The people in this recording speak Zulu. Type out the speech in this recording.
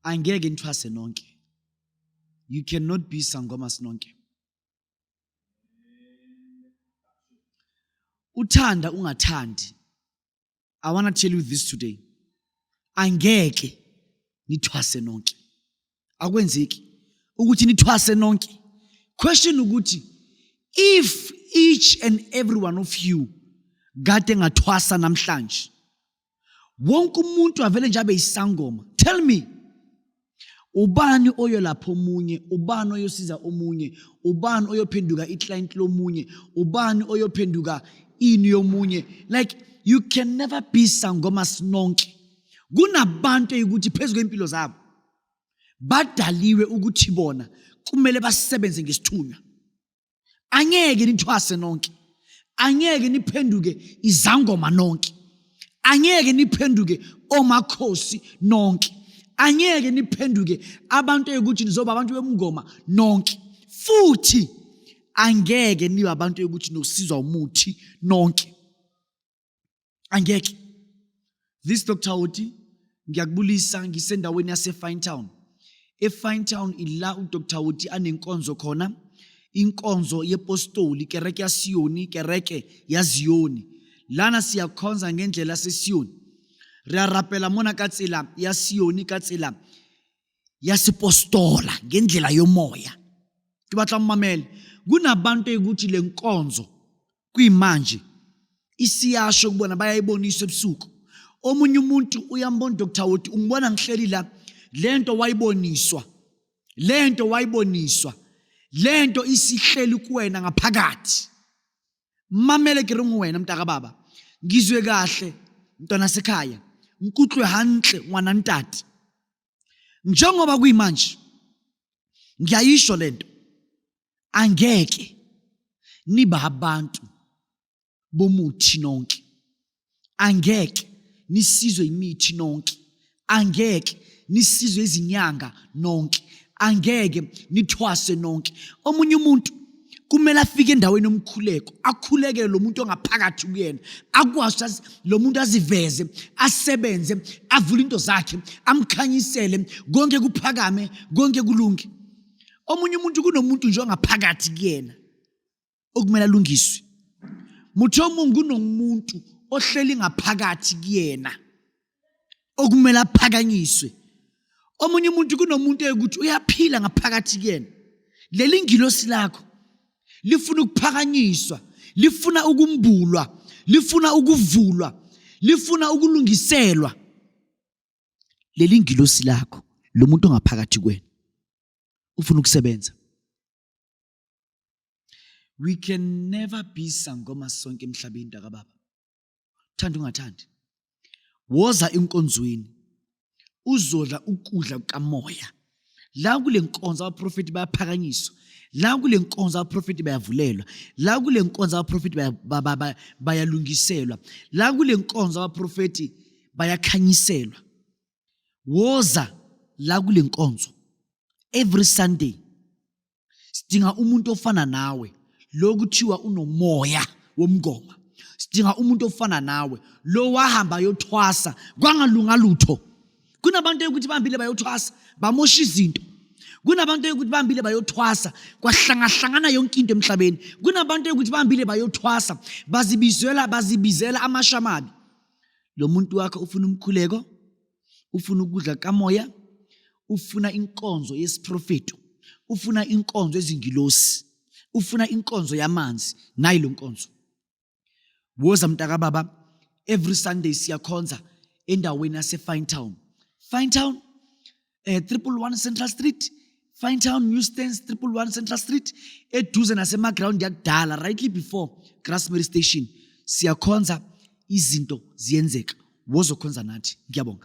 Angeke nithwase nonke. You cannot be sangomas nonke. Uthanda ungathandi. I want to tell you this today. Angeke nithwase nonke. Akwenzeki ukuthi nithwase nonke. Question ukuthi if each and every one of you kade ngathwasa namhlanje wonke umuntu avele nje abe isangoma, tell me, ubani oyolapha omunye? Ubani oyosiza omunye? Ubani oyophenduka iclient lomunye? Ubani oyophenduka ini yomunye? Like, you can never be sangoma sinonke. Kunabantu eyikuthi phezu kwempilo zabo badaliwe ukuthi bona kumele basebenze ngesithunywa. Angeke nithwase nonke, angeke niphenduke izangoma nonke, angeke niphenduke omakhosi nonke, angeke niphenduke abantu eyukuthi nizoba abantu bemngoma nonke, futhi angeke nibe abantu eyukuthi nosizwa umuthi nonke. Angeke. This Dr. Oti, ngiyakubulisa ngisendaweni yase-Finetown. E-Finetown ila uDr. Oti anenkonzo khona, inkonzo yepostoli, kereke yaSiyoni, kereke yaZiyoni. Lana siyakhonza ngendlela yaseSiyoni. Re a rapela mona ka tsela ya Siyoni, ka tsela ya sepostola, ngendlela yomoya. Ke batla mmamele. Kunabantu ekuthi le nkonzo kuyimanje isiyasho kubona, bayayiboniswa ebusuku. Omunye umuntu uyambona Dr. Woti, ungibona ngihleli la, lento wayiboniswa, lento wayiboniswa, lento isihleli kuwena ngaphakathi. Mamele ke reng wena mntaka baba, ngizwe kahle mntwana sekhaya, nkutlwe hantle ngwana ntate. Njengoba kuyimanje ngiyayisho lento, angeke niba abantu bomuthi nonke, angeke nisizwe imithi nonke, angeke nisizwe izinyanga nonke, angeke nithwase nonke. Omunye umuntu kumele afike endaweni yomkhuleko, akhulekele lo muntu ongaphakathi kuyena, akwazi lo muntu aziveze, asebenze, avule into zakhe, amkhanyisele, konke kuphakame, konke kulunge. Omunye umuntu, kunomuntu nje ongaphakathi kuyena okumele alungiswe. Mutho omunye, kunomuntu ohleli ngaphakathi kuyena okumele aphakanyiswe. Omunye umuntu, kunomuntu ekuthi uyaphila ngaphakathi kuyena, leli ngilosi lakho lifuna ukuphakanyiswa, lifuna ukumbulwa, lifuna ukuvulwa, lifuna ukulungiselwa. Leli ngilosi lakho, lo muntu ongaphakathi kwena ufuna ukusebenza. We can never be sangoma sonke emhlabeni, ntakababa. Thanda ungathandi, woza enkonzweni uzodla ukudla kukamoya. La kule nkonzo abaprofeti bayaphakanyiswa, la kule nkonzo abaprofeti bayavulelwa, la kule nkonzo abaprofeti bayalungiselwa, la kule nkonzo abaprofeti bayakhanyiselwa. Woza la kule nkonzo every Sunday. Sidinga umuntu ofana nawe, lo kuthiwa unomoya womngoma. Sidinga umuntu ofana nawe, lo wahamba yothwasa kwangalunga lutho. Kunabantu ekuthi bahambile bayothwasa, bamosha izinto. Kunabantu ekuthi bahambile bayothwasa, kwahlangahlangana yonke into emhlabeni. Kunabantu ekuthi bahambile bayothwasa, bazibizela bazibizela amashamabi. Lo muntu wakho ufuna umkhuleko, ufuna ukudla kamoya, ufuna inkonzo yesiprofeto, ufuna inkonzo ezingilosi, ufuna inkonzo yamanzi. Nayi lo nkonzo. Woza mntakababa, every Sunday siyakhonza endaweni yase-Finetown. Finetown, 111 Central Street, Finetown Newstands, 111 Central Street, eduze nasemaground yakudala, rightly before Grasmere Station. Siyakhonza, izinto ziyenzeka. Wozokhonza nathi. Ngiyabonga.